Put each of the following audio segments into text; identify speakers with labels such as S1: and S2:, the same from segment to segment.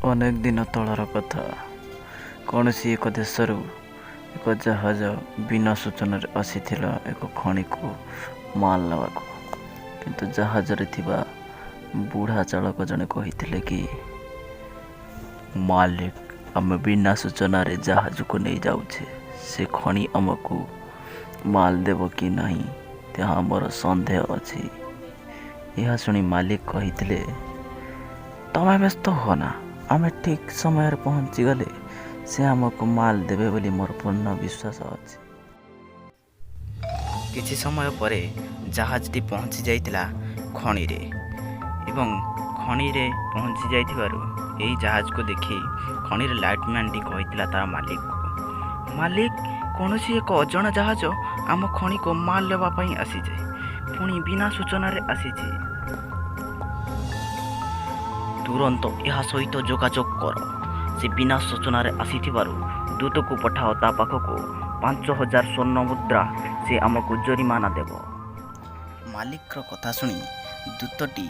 S1: ଅନେକ ଦିନ ତଳର କଥା। କୌଣସି ଏକ ଦେଶରୁ ଏକ ଜାହାଜ ବିନା ସୂଚନାରେ ଆସିଥିଲା ଏକ ଖଣିକୁ ମାଲ ନେବାକୁ। କିନ୍ତୁ ଜାହାଜରେ ଥିବା ବୁଢ଼ା ଚାଳକ ଜଣେ କହିଥିଲେ କି, ମାଲିକ, ଆମେ ବିନା ସୂଚନାରେ ଜାହାଜକୁ ନେଇ ଯାଉଛେ। ସେ ଖଣି ଆମକୁ ମାଲ ଦେବ କି ନାହିଁ, ତାହା ମୋର ସନ୍ଦେହ ଅଛି। ଏହା ଶୁଣି ମାଲିକ କହିଥିଲେ, ତମେ ବ୍ୟସ୍ତ ହୁଅନା, ଆମେ ଠିକ୍ ସମୟରେ ପହଞ୍ଚିଗଲେ ସେ ଆମକୁ ମାଲ ଦେବେ ବୋଲି ମୋର ପୂର୍ଣ୍ଣ ବିଶ୍ୱାସ ଅଛି। କିଛି ସମୟ ପରେ ଜାହାଜଟି ପହଞ୍ଚି ଯାଇଥିଲା ଖଣିରେ ଏବଂ ଖଣିରେ ପହଞ୍ଚି ଯାଇଥିବାରୁ ଏହି ଜାହାଜକୁ ଦେଖି ଖଣିର ଲାଇଟମ୍ୟାନଟି କହିଥିଲା ତାର ମାଲିକକୁ, ମାଲିକ, କୌଣସି ଏକ ଅଜଣା ଜାହାଜ ଆମ ଖଣିକୁ ମାଲ ନେବା ପାଇଁ ଆସିଛି, ପୁଣି ବିନା ସୂଚନାରେ ଆସିଛି। ତୁରନ୍ତ ଏହା ସହିତ ଯୋଗାଯୋଗ କର। ସେ ବିନା ସୂଚନାରେ ଆସିଥିବାରୁ ଦୂତକୁ ପଠାଅ ତା ପାଖକୁ। 5000 ସ୍ୱର୍ଣ୍ଣ ମୁଦ୍ରା ସେ ଆମକୁ ଜରିମାନା ଦେବ। ମାଲିକର କଥା ଶୁଣି ଦୂତଟି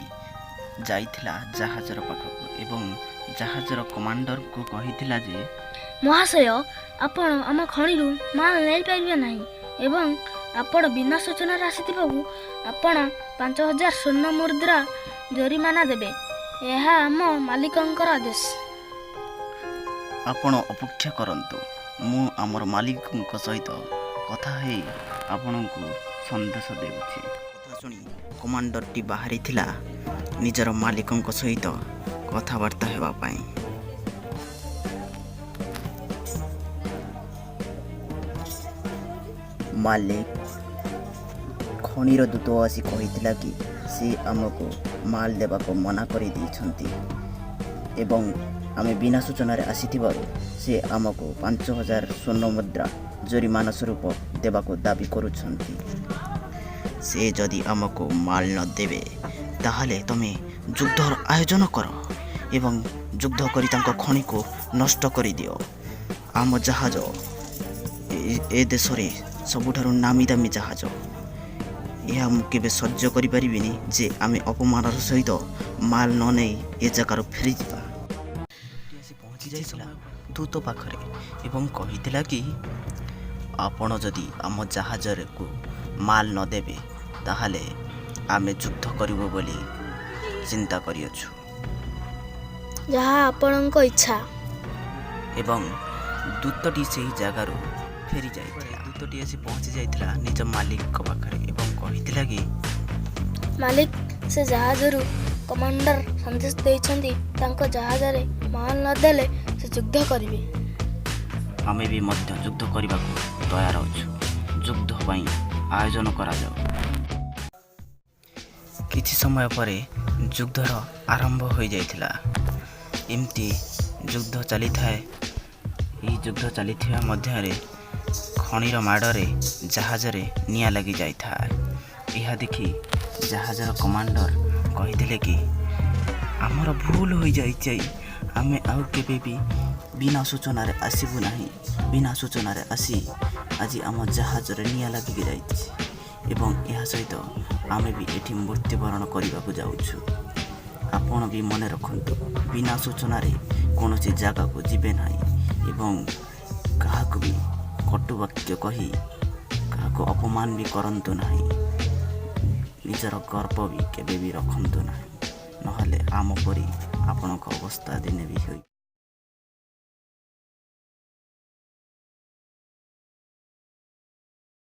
S1: ଯାଇଥିଲା ଜାହାଜର ପାଖକୁ ଏବଂ ଜାହାଜର କମାଣ୍ଡରକୁ କହିଥିଲା ଯେ,
S2: ମହାଶୟ, ଆପଣ ଆମ ଖଣିରୁ ମାଲ ନେଇପାରିବେ ନାହିଁ ଏବଂ ଆପଣ ବିନା ସୂଚନାରେ ଆସିଥିବାରୁ ଆପଣ 5000 ସ୍ୱର୍ଣ୍ଣ ମୁଦ୍ରା ଜରିମାନା ଦେବେ। ଏହା ଆମ ମାଲିକଙ୍କର ଆଦେଶ।
S1: ଆପଣ ଅପେକ୍ଷା କରନ୍ତୁ, ମୁଁ ଆମର ମାଲିକଙ୍କ ସହିତ କଥା ହେଇ ଆପଣଙ୍କୁ ସନ୍ଦେଶ ଦେଉଛି। କଥା ଶୁଣି କମାଣ୍ଡରଟି ବାହାରିଥିଲା ନିଜର ମାଲିକଙ୍କ ସହିତ କଥାବାର୍ତ୍ତା ହେବା ପାଇଁ। ମାଲିକ, ଖଣିର ଦୂତ ଆସି କହିଥିଲା କି ସେ ଆମକୁ ମାଲ ଦେବାକୁ ମନା କରିଦେଇଛନ୍ତି ଏବଂ ଆମେ ବିନା ସୂଚନାରେ ଆସିଥିବାରୁ ସେ ଆମକୁ 5000 ସ୍ୱର୍ଣ୍ଣ ମୁଦ୍ରା ଜରିମାନା ସ୍ୱରୂପ ଦେବାକୁ ଦାବି କରୁଛନ୍ତି। ସେ ଯଦି ଆମକୁ ମାଲ ନ ଦେବେ, ତାହେଲେ ତମେ ଯୁଦ୍ଧର ଆୟୋଜନ କର ଏବଂ ଯୁଦ୍ଧ କରି ତାଙ୍କ ଖଣିକୁ ନଷ୍ଟ କରିଦିଅ। ଆମ ଜାହାଜ ଏ ଦେଶରେ ସବୁଠାରୁ ନାମୀ ଦାମୀ ଜାହାଜ। ଏହା ମୁଁ କେବେ ସହ୍ୟ କରିପାରିବିନି ଯେ ଆମେ ଅପମାନର ସହିତ ମାଲ ନ ନେଇ ଏ ଜାଗାରୁ ଫେରିଯିବା। ଆସି ପହଞ୍ଚି ଯାଇଥିଲା ଦୂତ ପାଖରେ ଏବଂ କହିଥିଲା କି, ଆପଣ ଯଦି ଆମ ଜାହାଜକୁ ମାଲ ନ ଦେବେ, ତାହେଲେ ଆମେ ଯୁଦ୍ଧ କରିବୁ ବୋଲି ଚିନ୍ତା କରିଅଛୁ।
S2: ଯାହା ଆପଣଙ୍କ ଇଚ୍ଛା।
S1: ଏବଂ ଦୂତଟି ସେହି ଜାଗାରୁ ଫେରି ଯାଇଥିଲା। ଦୂତଟି ଆସି ପହଞ୍ଚି ଯାଇଥିଲା ନିଜ ମାଲିକଙ୍କ ପାଖରେ ଏବଂ କହିଥିଲା କି,
S2: ମାଲିକ, ସେ ଜାହାଜରୁ କମାଣ୍ଡର ସନ୍ଦେଶ ଦେଇଛନ୍ତି, ତାଙ୍କ ଜାହାଜରେ ମାଲ ନଦେଲେ ସେ ଯୁଦ୍ଧ କରିବେ।
S1: ଆମେ ବି ମଧ୍ୟ ଯୁଦ୍ଧ କରିବାକୁ ତୟାର ଅଛୁ। ଯୁଦ୍ଧ ପାଇଁ ଆୟୋଜନ କରାଯାଉ। କିଛି ସମୟ ପରେ ଯୁଦ୍ଧର ଆରମ୍ଭ ହୋଇଯାଇଥିଲା। ଏମିତି ଯୁଦ୍ଧ ଚାଲିଥାଏ। ଏହି ଯୁଦ୍ଧ ଚାଲିଥିବା ମଧ୍ୟରେ ଖଣିର ମାଡ଼ରେ ଜାହାଜରେ ନିଆଁ ଲାଗି ଯାଇଥାଏ। ଏହା ଦେଖି ଜାହାଜର କମାଣ୍ଡର କହିଥିଲେ କି, ଆମର ଭୁଲ ହୋଇଯାଇଛି, ଆମେ ଆଉ କେବେ ବି ବିନା ସୂଚନାରେ ଆସିବୁ ନାହିଁ। ବିନା ସୂଚନାରେ ଆସି ଆଜି ଆମ ଜାହାଜରେ ନିଆଁ ଲାଗିକି ଯାଇଛି ଏବଂ ଏହା ସହିତ ଆମେ ବି ଏଠି ମୃତ୍ୟୁବରଣ କରିବାକୁ ଯାଉଛୁ। ଆପଣ ବି ମନେ ରଖନ୍ତୁ, ବିନା ସୂଚନାରେ କୌଣସି ଜାଗାକୁ ଯିବେ ନାହିଁ ଏବଂ କାହାକୁ ବି କଟୁବାକ୍ୟ କହି କାହାକୁ ଅପମାନ ବି କରନ୍ତୁ ନାହିଁ। ନିଜର ଗର୍ବ ବି କେବେ ବି ରଖନ୍ତୁ ନାହିଁ, ନହେଲେ ଆମ ପରି ଆପଣଙ୍କ ଅବସ୍ଥା ଦିନେ ବି ହୋଇ